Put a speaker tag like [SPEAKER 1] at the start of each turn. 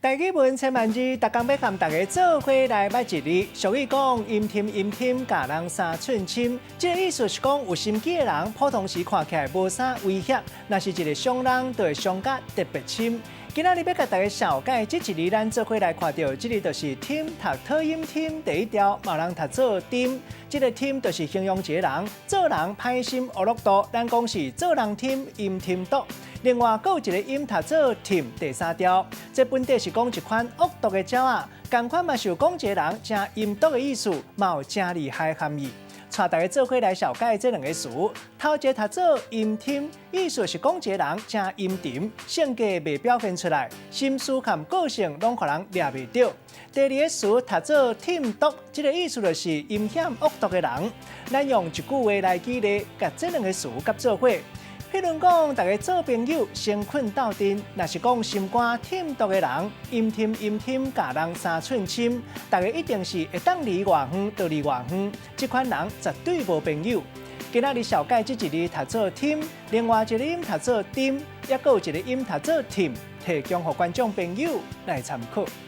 [SPEAKER 1] 台語文千萬字，逐工欲佮大家做伙來捌一字。俗語講陰忝陰忝，共人三寸深。這个意思是講有心機的人，普通時看起來無啥威脅，若是一个傷人，就會傷甲特別深。今仔日欲共大家紹介這一字，咱做伙來看著，這个就是忝讀討厭忝第一調，嘛有人讀做忝。這个忝就是形容一个人做人歹心烏樂肚，咱講是做人忝陰忝毒。另外，閣有一个音讀做忝，第三調，這本底是講一款惡毒的鳥仔，仝款嘛是有講一个人誠陰毒的意思，嘛有誠厲害含義。帶大家做伙來紹介這兩个詞，頭一个讀做陰忝，意思是講一个人誠陰沉，性格袂表現出來，心思和個性攏予人掠袂著。第二个詞讀做忝毒，這个意思就是陰險惡毒的人。咱用一句話來舉例，共這兩个詞結做伙。譬如講，大家做朋友先睏鬥陣，若是講心肝忝毒的人，陰忝陰忝，共人三寸深，大家一定是會當離偌遠就離偌遠，這款人絕對無朋友。今仔日紹介這一字讀做忝，另外一个音讀做忝，抑閣有一个音讀做忝，提供予觀眾朋友來參考。